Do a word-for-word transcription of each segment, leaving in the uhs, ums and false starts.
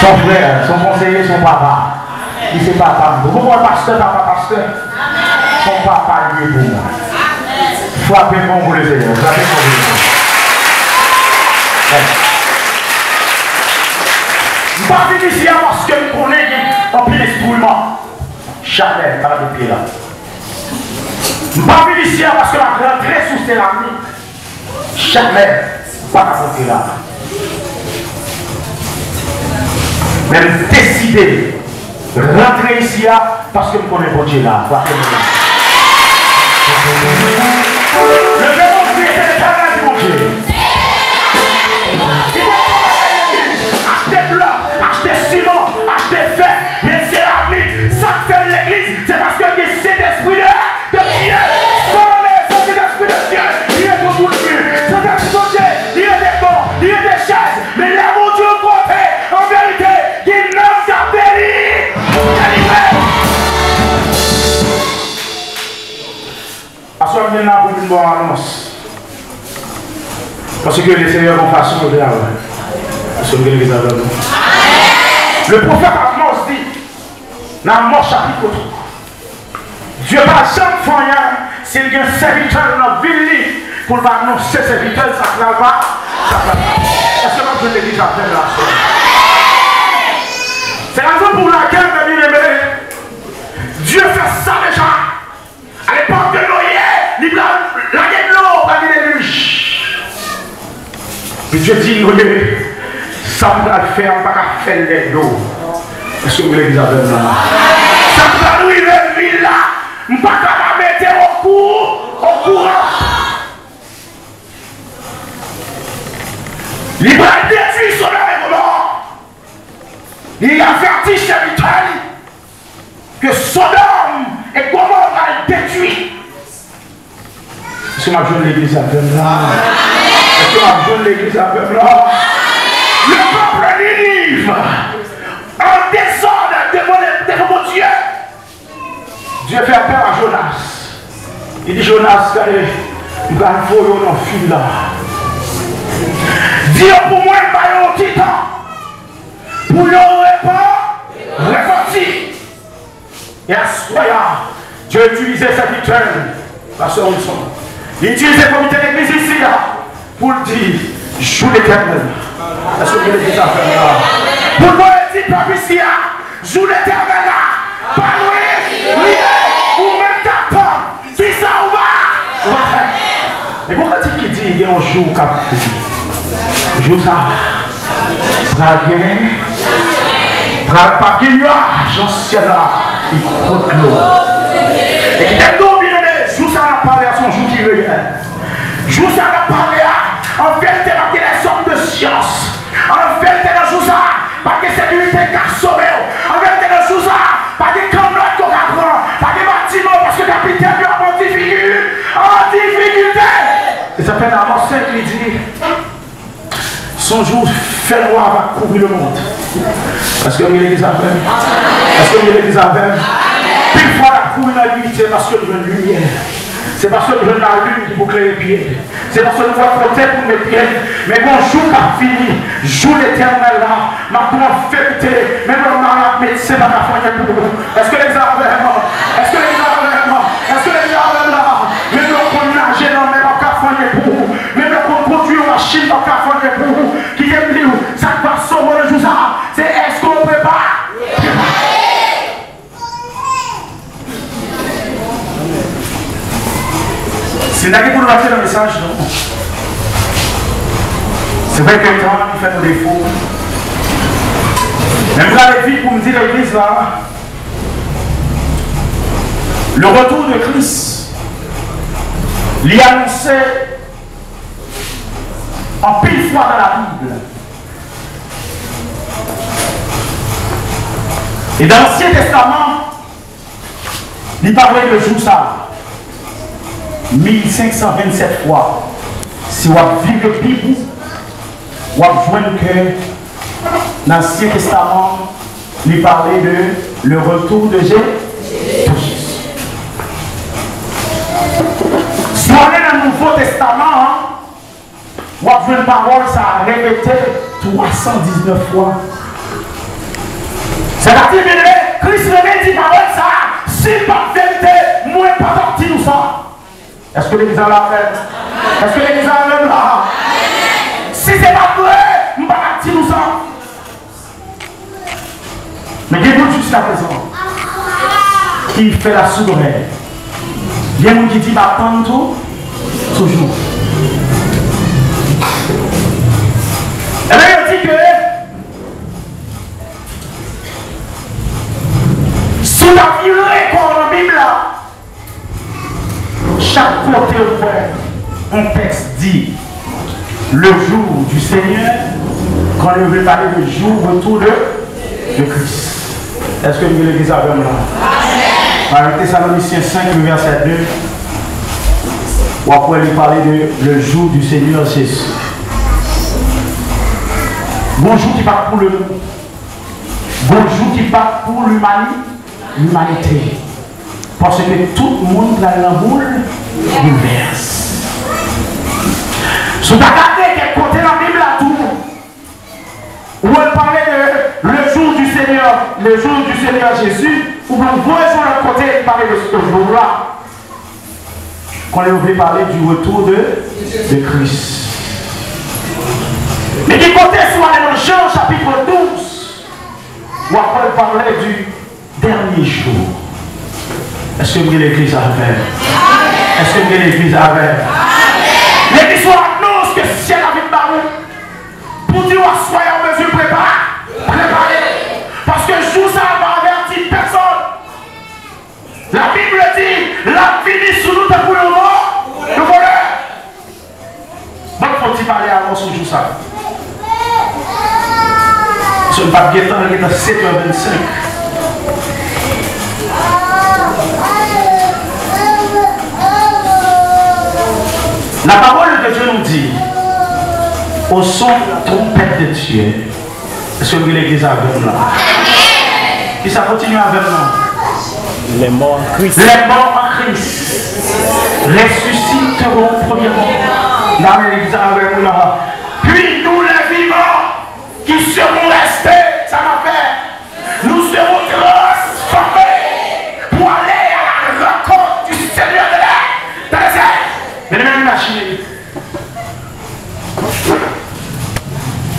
Yon frè, se yon konseye, se yon papa. Li se papa m tou. Ou konprann pastè, papa pastè? Se yon papa li ye pou mwen. Frape fò pou Lesenyè. Frape fò pou Lesenyè. M pa vin isi a paske m konnen gen anpil enstriman. Jamè, pa met pye la. M pa vin isi a paske m ap rantre sou seramik. Jamè, m pa ka rantre la. Men m deside rantre isi a paske m konnen Bondye la. Frape men. Leve Bondye, se Letènèl ki Bondye. Ki te travay legliz, achte blòk, achte siman, achte fè, men seramik, sa k fè legliz, se paske gen Sentespri de, de Dye. San le Sentespri de Dye, li rete tout mi. Sentespri Bondye, li rete ban, li rete chèz. Men lè Bondye yon kote, an verite, gen nanm k ap deli-, delivre. Aswè m vin la pou m vin ba w anons. Paske Lesenyè gon fason pou l travay. Èske m gen legliz avè m? Le pwofèt Amòs di, nan Amòs chapit twa, Dye pa janm fè anyen si l gen sèvitè l nan vil li pou l pa anonse sèvitè l sa k pral pa, sa k pral pa. Èske m ap jwenn legliz avè m la aswè? Se rezon pou lakèl, mè byeneme, Dye fè sa deja. Alepòk de Noye, li pral lage dlo, pral gen delij. Bondye di Noye, sa m pral fè a, m pa ka fè l lè dlo. Èske w gen legliz avè m la? Sa k pral rive vil la, m pa ka pa mete w okou-, okouran. Li pral detwi Sodòm e Gomò. Li avèti sèvitè li ke Sodòm e Gomò pral detwi. Èske m ap jwenn legliz avè m la? Èske m ap jwenn legliz avè m la? Le peuple Ninive, en désordre devant le, devant Dieu. Dye fè apèl a Jonas. Li di Jonas, gade, m pral voye w nan vil la. Di yo pou mwen, m ba yo yon ti tan pou yo repan-, repanti. E aswè a, Dye itilize sèvitè l, pastè Wilson. Li itilize komite legliz isi a pou l di, jou Letènèl la. Èske w gen legliz avè m la? Pou l voye di pèp isi a, jou Letènèl la pa lwen rive. Ou menm k ap tann, kisa ou va, ou va fè? E gon kantik ki di, gen yon jou k ap vini. Jou sa a, pral gen, pral p ap gen nyaj nan syèl la, li gwo dlo. E kite m di w, byeneme, jou sa a n ap pale a, se yon jou ki reyèl. Jou sa a n ap pale a, an verite, n ap gen lèzòm de syans. An verite, nan jou sa a, pa gen sekirite k ka sove w. An verite, nan jou sa a, pa gen kannòt ke w ka pran, pa gen batiman, paske kapitèn yo ap an difiki-, an difikilte. E sa fè nan Amòs senk, li di, se yon jou fènwa va kouvri lemonn. Èske m gen legliz avè m? Èske m gen legliz avè m? Pil fwa n ap kouri nan nwit, se paske n jwenn limyè. Se paske n jwenn lalin ki pou klere pye n. Se paske nou wè kote pou n met pye n. Men gon jou k ap vini, jou Letènèl la, m ap di w an verite, menm lè w malad, medsen pa ka fè anyen pou ou. Èske legliz la avè m? Èske legliz la avè m? Èske legliz la avè m la? Menm lè w konn naje nan mè, p ap ka fè anyen pou ou. Menm lè w konn kondwi yon machin, p ap ka fè anyen pou ou. Kite m di w, sa k va sove w nan jou sa a, se èske w prepa-, prepare. Se nèg ki pou nou atire nan mesaj, non. Se vre ke tan an ki fè nou defo. Men m prale vit pou m di legliz la, le retour de Christ, li anonse anpil fwa nan Labib. E nan Ansyen Testaman, li pale de jou sa a mil senk san vennsèt fwa. Si w ap vire Bib ou, w ap jwenn ke nan Ansyen Testaman, li pale de le retour de Jésus. Si w ale nan Nouvo Testaman an, w ap jwenn pawòl sa a repete twa san diznèf fwa. Sètadi, byeneme, Kris menm di pawòl sa a, si l pa t verite, mwen pa t ap di nou sa. Èske legliz la avè m? Èske legliz la avè m la? Si se pa t vre, m pa t ap di nou sa. Men gen moun jiskaprezan ki fè la soudorèy. Gen moun ki di, "M ap tann tou, toujou." Ebyen, yo di ke si w ta vire kò w nan Bib la, chak kote w wè yon tèks di le jour du Seigneur, quand il veut parler de jour, retour de, de Christ. Èske m gen legliz avè m la? Nan Tesalonisyen senk, le vèsè de, w ap wè li pale de le jour du Seigneur Jésus. Gon jou ki pa t pou le, gon jou ki pa t pou limani-, limanite. Paske tout moun pral nan boul, boulvès. Si w ta gade kèk kote nan Bib la tou, ou wè l pale de le jour du Seigneur, le jour du Seigneur Jésus, oubyen ou voye sou lòt kote, li pale de ce jour-là. Quand il veut parler du retour de, de Christ. Men ki kote, si w ale nan Jan chapit douz, w ap wè l pale du dènye jou. Èske m gen legliz avè m? Èske m gen legliz avè m? Legliz yo anonse ke syèl la vin ba ou. Pou di w aswè a ou bezwen prepare, prepare. Paske jou sa a pa avèti pèsonn. La Bible di, l ap vini sou nou tankou yon vo-, yon vòlè. Ban m fè yon ti pale avè w sou jou sa. Paske m p ap gen tan, li gentan sèt è vennsenk. La parole de Dieu nous dit, au son de la trompette de Dieu, Èske m gen legliz avè m la? Kisa kontinye avè m nan? Les morts en Christ. Les morts en Christ ressusciteront premièrement. N a legliz avè m la. Puis nous les vivants qui serons restés, sa n ap fè? Nous serons transformés pour aller à la rencontre du Seigneur de la, de la terre. Byeneme, imajine.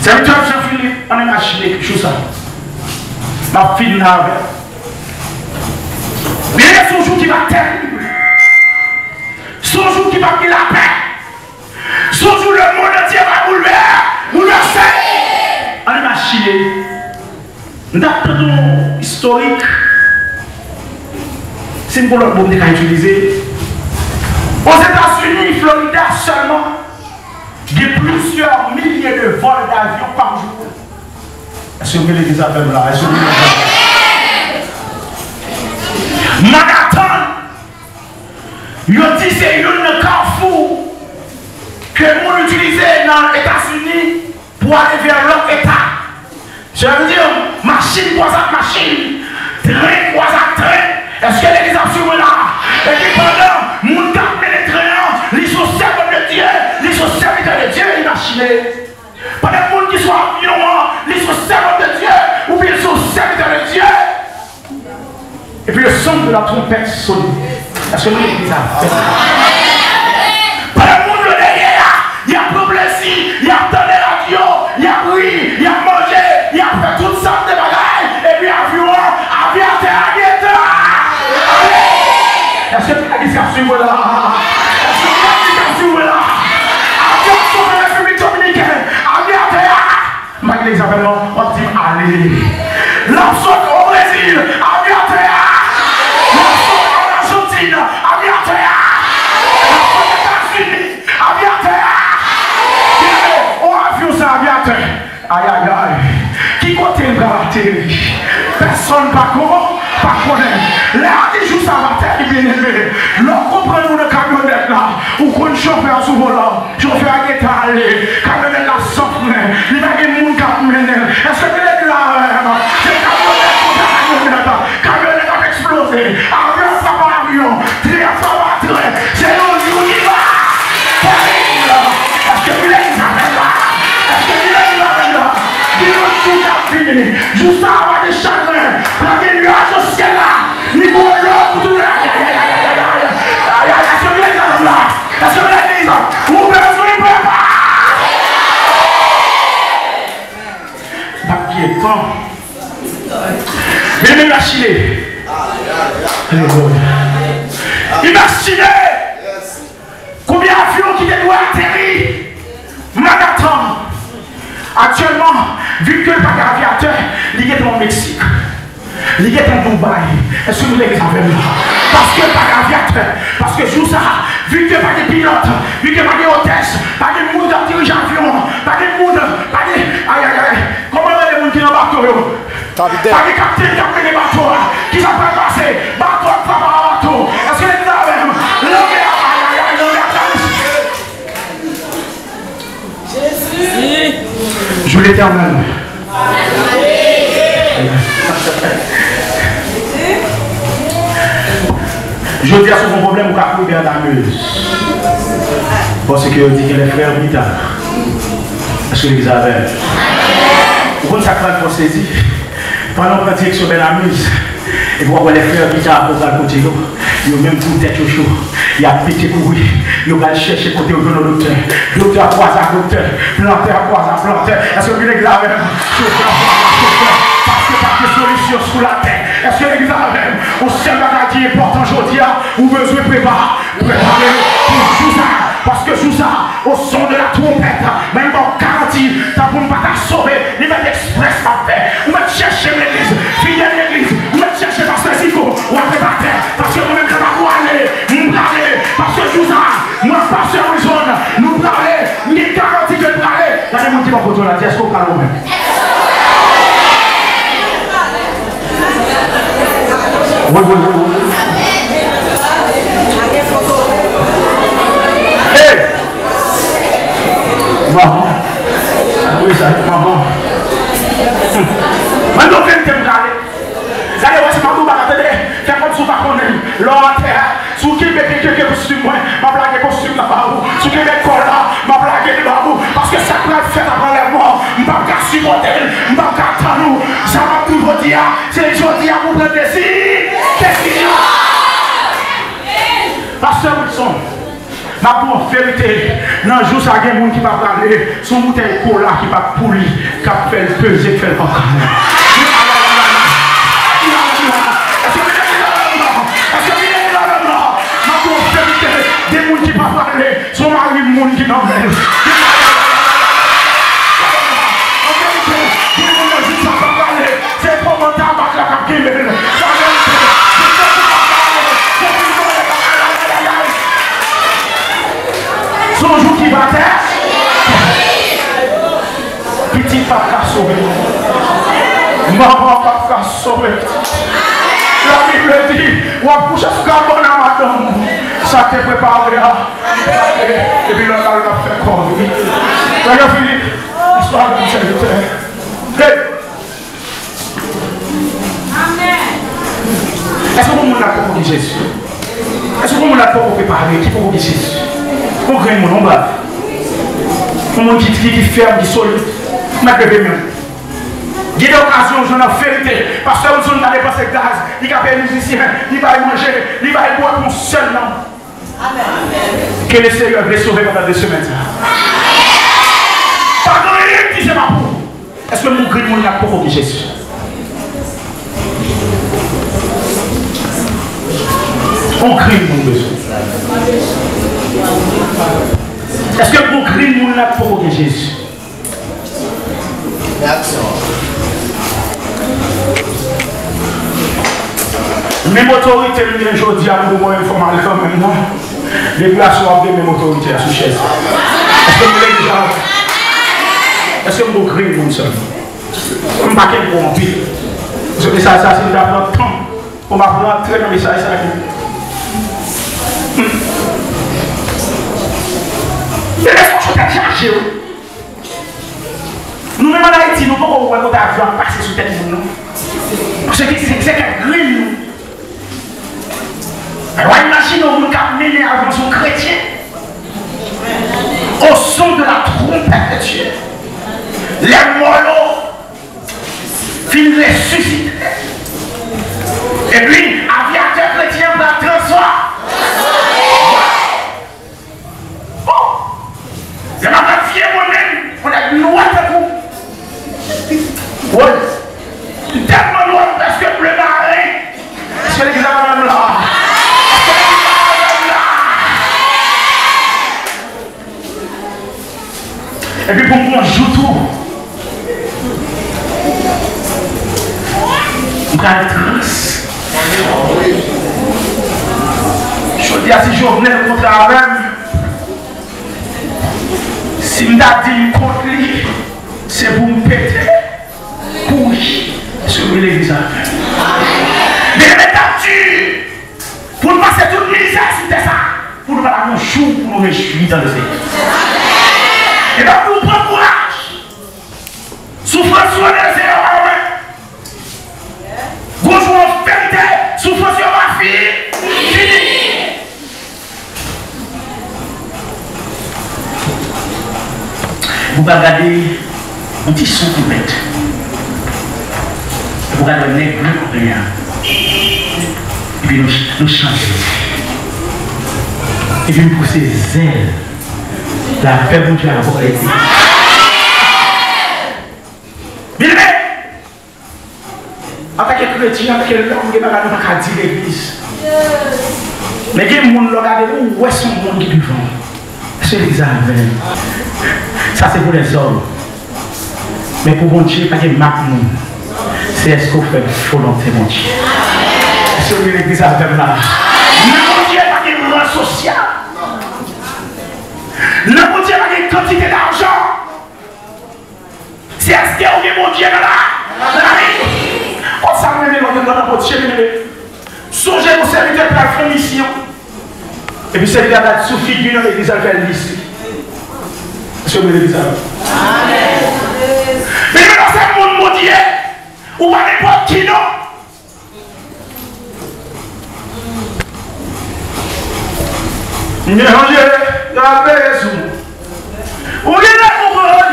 Sèvitè Jean Philippe, ann imajine jou sa. M ap fin la avè w. Byeneme, se yon jou ki va terib. Se yon jou ki va gen lapè. Se yon jou le monde entier va boulvè-, boulvèse. Ann imajine. M t ap tande yon istorik. Si m gon lòt mo m te ka itilize. Ozetazini, Florida sèlman, gen plizyè milye de vòl davyon pa jou. Èske w gen legliz avè m la? Èske w gen legliz avè m? Manhattan, yo di se youn nan kafou ke moun itilize nan Etazini pou ale vè lòt eta. Cela veut dire, machin kwaze ak machin, tren kwaze ak tren. Èske legliz ap swiv mwen la? Epi pandan moun k ap mennen tren an, li se yon sèvant de Dye, li se yon sèvitè de Dye, imajine. Pandan moun ki sou avyon an, li se yon sèvant de Dye, oubyen li se yon sèvitè de Dye. Epi le son de la trompette sonne. Èske nou legliz avè m? Pandan moun yo dèyè a, y ap pran plezi, y ap tande radyo, y ap ri, y ap manje, y ap fè tout sòt de bagay, epi avyon an, avyatè a gentan ale. Èske tout legliz k ap swiv mwen la? Èske tout legliz k ap swiv mwen la? Avyon ap sove Repiblik Dominikèn, avyatè a. M pa gen legliz avè m non, w ap di m ale. L ap sot o Brezil, avyatè a. L ap sot an Ajantin, avyatè a. L ap sot Etazini, avyatè a. Byeneme, o avyon sa avyatè. Ayayay. Ki kote m pral ateri? Pèsonn pa ko-, pa konnen. Lè a di jou sa va tèri, byeneme. Lè w konprann ou nan kamyonèt la, ou konn chofè a sou volan. Chofè a gentan ale, kamyonèt la san fren, li pa gen moun k ap mennen l. Èske w gen legliz la avè m? Se kamyonèt kontre kamyonèt, kamyonèt ap eksploze, avyon ap frape avyon, tren ap frape tren. Se yon jou ki va terib. Èske w gen legliz avè m la? Èske w gen legliz avè m la? Gen yon jou k ap vini. Jou sa a, pa gen chagren, pa gen nyaj nan syèl la, ni gwo dlo pou tounen. Ayayayayayay. Èske w vle legliz la? Èske w vle legliz la? Ou bezwen prepare. P ap gen tan. Byeneme, m ap chile. Alelouya. Imajine konbyen avyon ki te dwe ateri Manhattan. Aktyèlman, vi ke l pa gen avyatè, li gentan o Meksik. Li gentan Dubai. Èske nou legliz avè m la? Paske l pa gen avyatè. Paske jou sa a, vi ke pa gen pilòt, vi ke pa gen otès, pa gen moun k ap dirije avyon an, pa gen moun, pa gen, ayayay, kòman yo rele moun ki nan bato yo? Kapitèn. Pa gen kaptèn k ap mennen bato a. Kisa k pral pase? Bato a frape a bato. Èske legliz avè m? Lanmè a, ayayay, lanmè a trayi. Jezi. Jou Letènèl. Jodi a, si w gen yon pwoblèm, ou ka plede an damez. Paske yo di gen lè frè pita. Èske legliz avè m? Ou konn sa k pral fè w sezi? Pandan w pran direksyon Bèl Amiz, epi w ap wè lè frè pita pou w pral kote yo, yo menm tou tèt yo cho, y ap pete kouri, yo pral chèche kote yo jwenn yon doktè. Doktè ap kwaze ak doktè, plantè ap kwaze ak plantè. Èske w vin legliz avè m? Chofè ap kwaze ak chofè, paske pa gen solisyon sou latè. Èske legliz avè m? Yon sèl bagay ki enpòtan jodi a, ou bezwen prepare, prepare pou jou sa a, paske jou sa a, au son de la trompette, men m ba w garanti, tanpri m pa ta sove, li mèt eksprès m ap fè. Ou mèt chèche m legliz, fidèl legliz, ou mèt chèche pastè Zigo, w ap rete atè, paske mwen menm, lè m ap prale, m prale, paske jou sa a, mwen, pastè Wilson, nou prale, m gen garanti ke n prale. Gade moun ki bò kote w la, di, èske w prale ou menm? Wi, wi, wi, wi. Hey! Manman. Wi, sa, manman. Hmm. Mwen, nou verite m gade. Gade, wè, se pa nou bagay, tande. Fè kòmsi w pa konnen. Lè w atè a, si w kenbe kenkenken kostim mwen, m ap lage kostim nan ba ou. Si w kenbe kòl la, m ap lage li ba ou. Paske sa k pral fèt apre anlèvman an, m p ap ka sipòte l, m p ap ka tann ou. Sa m ap di w jodi a, se jodi a pou w pran desi-, desizyon. Pastè Wilson, m ap di w an verite, nan jou sa a, gen moun ki p ap prale, se yon boutèy kola ki p ap pou li, k ap fè l peze, k fè l pa ka. Èske gen moun ki la menm nan? Èske gen moun ki la menm nan? M ap di w an verite, gen moun ki p ap prale, se yon mari moun ki nan men l. An verite, gen moun nan jou sa p ap prale. Se pòmanta bak la k ap kenbe l. Sa vle di, se pòmanta bak la, se pòmanta bak la. Se yon jou ki va tè. Pitit p ap ka sove. Manman p ap ka sove. Labib di, w ap kouche sou kabann a madanm ou. Sa te prepare a. Epi lòt la, l ap fè kò li. Lè yo fini, istwa vin sèvitè. Hey! Èske gon moun la k poko gen Jezi? Èske gon moun la k poko prepare, ki poko gen Jezi? Gon grenn moun, yon brav. Yon moun ki, ki, ki fèm, ki solid. Mèt leve men w. Gen de okazyon, ou jwenn an verite. Pastè Wilson ka depanse gaz, li ka peye mizisyen, li bay manje, li bay bwè pou yon sèl nonm. Ke le Senyè vle sove pandan de semèn sa. Pa gen anyen ki se pa pou ou. Èske m gon grenn moun la k poko gen Jezi? Gon grenn moun bezwen. Èske m gon grenn moun la k poko gen Jezi? Menm otorite m gen jodi a, m pou mwen fò m al kanmenm, non. Depi aswè w ap gen menm otorite a sou chèz. Èske m legliz la? Èske m gon grenn moun sèlman? M pa kenbe anpil. Paske mesaj sa, si m ta pran tan pou m ap rantre nan mesaj sa, men lèzòm tèt chaje, wi. Nou menm ann Ayiti, nou poko wè kote avyon ap pase sou tèt moun, non. Paske se, se, se kèk grenn nou. Alò, imajine yon moun k ap mennen avyon, se yon kretyen. Au son de la trompette de Dieu, les morlot resisite. Epi, avyatè kretyen an pral transfò. Bon. Depi m ap fye mwen menm, yon nèg nwè tankou. Woy. M tèlman nwè, m prèske ble mare. Èske legliz la menm la? Èske legliz la menm la? Epi pou m gon jou tou, m pral trans. Jodi a, si Jovenel kontre avè m, si m ta di m kont li, se pou m pete, kouri, sou legliz avè m. Men, men, t ap di, pou n pase tout mizè sou tè sa a, pou nou pa ta gon jou pou nou rejwi dan Senyè. Ebyen, pou pran kouraj. Soufrans yo nan Senyè pa lwen. Gon jou an verite, soufrans yo va fi-, fini. Ou va gade yon ti santimèt. Ou gade yon nèg blan konprann. Epi nou, nou chante. Epi nou pouse zèl. Lapè Bondye avè w. Byeneme, antanke kretyen, antanke lòm, gen bagay nou pa ka di legliz. Men gen moun, lè w gade, ou wè se yon moun ki devan w. Se legliz avè l. Sa se pou lèzòm. Men pou Bondye, pa gen mak moun. Se èske w fè volonte Bondye. Èske w gen legliz avè m la? Nan Bondye, pa gen ran sosyal. Nan Bondye, pa gen kantite lajan. Se èske w gen Bondye nan la, nan lavi? Konsa mwen renmen lòt, lòt apot, cheri, byeneme. Sonje yon sèvitè pral fè misyon. Epi sèvitè a bat sou figi nan legliz, al fè lis li. Èske w gen legliz avè m? Amen. Men lè w se moun Bondye, ou pa nenpòt ki non. Bondye, l ap veye sou mwen. Ou genlè pou kont mwen,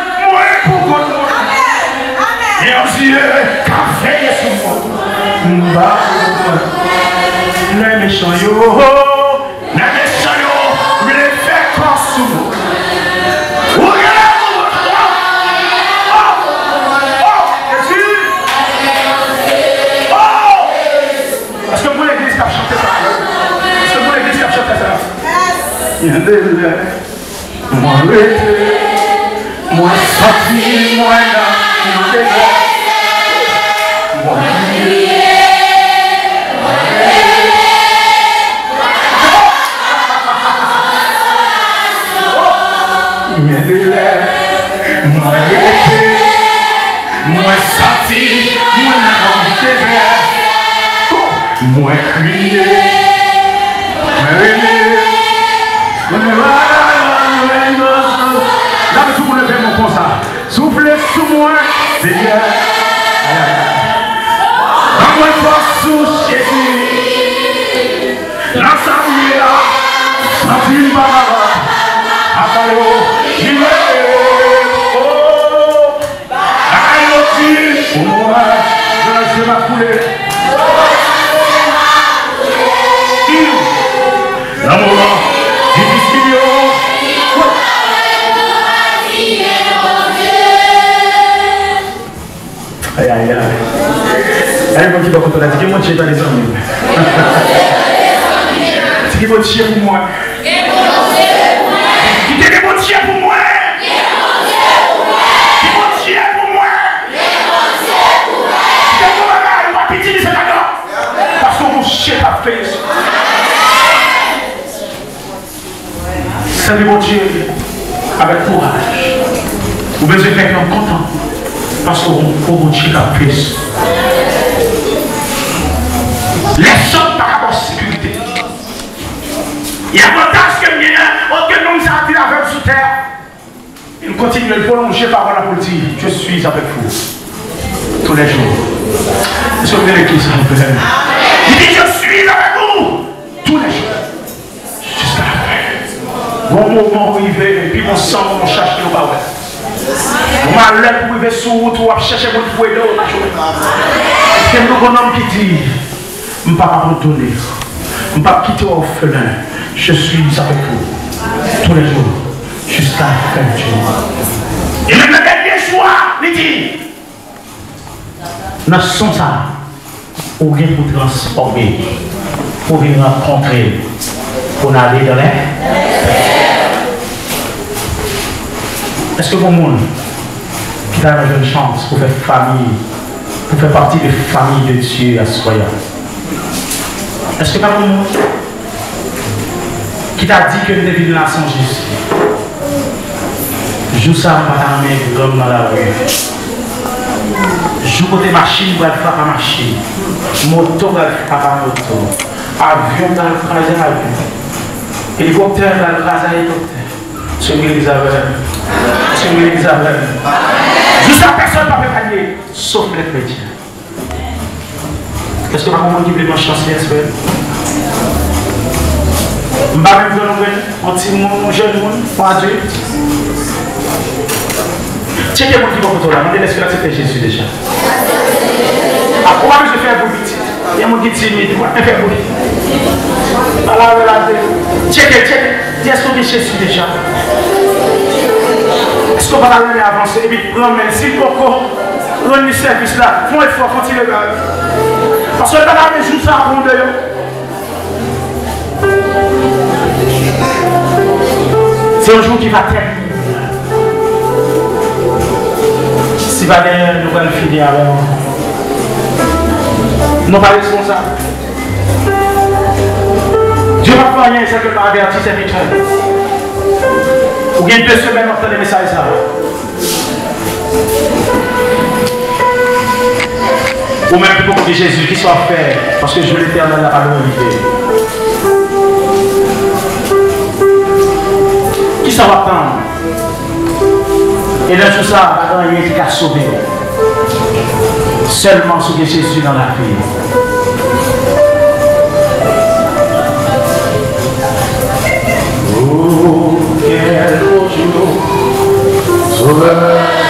pou kont mwen. Bondye k ap veye sou mwen. M pa pou kont mwen. Lè mechan yo, lè mechan yo vle fè kò sou mwen. Ou genlè pou kont mwen. Oh! Oh! Jezi! Oh! Èske gon legliz k ap chante sa? Èske gon legliz k ap chante sa? Mwen rete, mwen santi mwen nan yon detrès. Mwen kriye, mwen rele. Men de lè mwen rete, mwen santi mwen nan yon detrès. Mwen kriye, mwen rele, mwen rele. N ap tou leve men konsa. Soufle sou mwen, Senyè. Ban mwen fòs ou, Jezi. Nan sa m ye a, santi m pa kapab. Apa yo, vin rele. Oh, bagay yo di pou mwen, jan je m ap koule. Hmm. Nan moman difisil yo. Ay, ay, ay. Gade moun ki bò kote w la, di, "Gen Bondye, tande zanmi m." Di, "Gen Bondye pou mwen." Di, "Gen Bondye pou mwen." Gen Bondye pou mwen. Gen Bondye pou mwen. Gen Bondye pou mwen. Gen Bondye pou mwen. Gen Bondye pou mwen. Paske Bondye p ap fè. Sèvi Bondye avèk kouraj. Ou bezwen fè kè w kontan paske w gon Bondye k ap fè. Lèzòm pa ka ba w sekirite. E avantaj ke m genyen, okenn nonm sa a vin avè m sou tè a. Li kontinye, li pwolonje pawòl la pou l di, "Je suis avec vous tous les jours." Èske w gen legliz avè m? Li di, "Je suis avec vous tous les jours." Jiska lafen. Gon moman ou rive, pi bon san moun ou chache ou pa wè. Malè pou rive sou wout ou, w ap chèche moun pou ede w, w pa jwenn. Paske m te gon nonm ki di, m p ap abandone w. M p ap kite w òfelen. Je suis avec vous tous les jours, jusqu'à la fin du monde. E menm nan dènye jou a, li di, nan son sa a, ou gen pou transfòme, pou vin rankontre, pou n ale dans les. Èske gon moun ki ta renmen jwenn chans pou fè fami, pou fè pati de fami de Dye aswè a? Èske pa gon moun ki ta di ke m te vin la san Jezi? Jou sa a, m pa ta renmen granm nan lari. Jou kote machin pral frape a machin, moto pral frape a moto, avyon pral kraze a avyon, elikoptè pral kraze a elikoptè. Èske m gen legliz avè m? Èske m gen legliz avè m? Jou sa a, pèsonn p ap epaye, sof lè kretyen. Èske pa gon moun ki vle pran chans li espere? M pa menm jwenn yon grenn, yon timoun, yon jèn moun, yon adilt. Tcheke moun ki bò kote w la, mande l èske l aksepte Jezi deja. A, ou pa bezwen fè bri pitit. Gen moun ki timid, ou pa fè bri. Ala rele l. Tcheke, tcheke. Di èske w gen Jezi deja? Èske w pa ta renmen avanse epi pran men l? Si l poko rann li sèvis la, fè yon efò, fè yon ti regal. Paske l pa ta renmen jou sa a pran w deyò. Se yon jou ki va tèrible. Si pa genyen, nou pral fini avè w. Nou pa responsab. Dye p ap fè anyen san ke l pa avèti sèvitè l. Ou gen de semèn w ap tande mesaj sa a. Ou menm ki poko gen Jezi, kisa w ap fè? Paske jou Letènèl la pa lwen rive. Kisa w ap tann? E nan jou sa a, pa gen anyen ki ka sove w. Sèlman si w gen Jezi nan lavi w. Oh, quel beau jour, Sauveur.